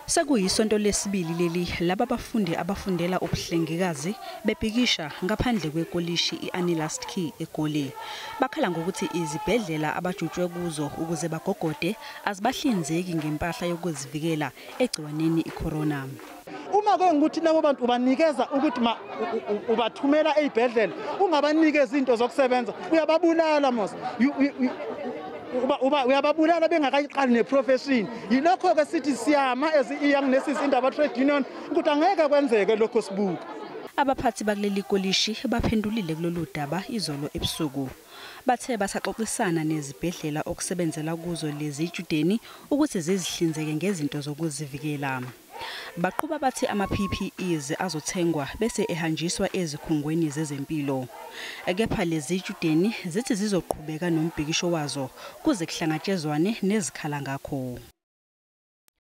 Sekuyisonto lesibili leli laba bafundi abafundela ubuhlengikazi bebhikisha ngaphandle kwekolishi i-Anilast Key eGoli. Bakhala ngokuthi izibhedlela abajutshwe kuzo ukuze bagogode azibahlinzeki ngempahla yokuzivikela egciwaneni iCorona. Uma ke ukuthi labo bantu ubanikeza ukuthi ubathumela ezibhedlela, ungabanikeza izinto zokusebenza, uyababulala mos. Uyababulala bengakayiqali neprofession. Yilokho ke sithi siyama as i-Young Nurses Indaba Trade Union ukuthi angeke kwenzeke lokho sibuka. Abaphathi bakuleli kolishi baphendulile kulolu daba izolo ebusuku. Bathe basaxoxisana nezibhedlela okusebenzela kuzo lezi zitshudeni ukuthi zizihlinzeke ngezinto zokuzivikela. Baqhuba bathi ama-PPEs azothengwa bese ehanjiswa ezikhungweni zezempilo. Kepha lezi zitshudeni zithi zizoqhubeka nombhikisho wazo kuze kuhlangatshezwane nezikhala ngakho.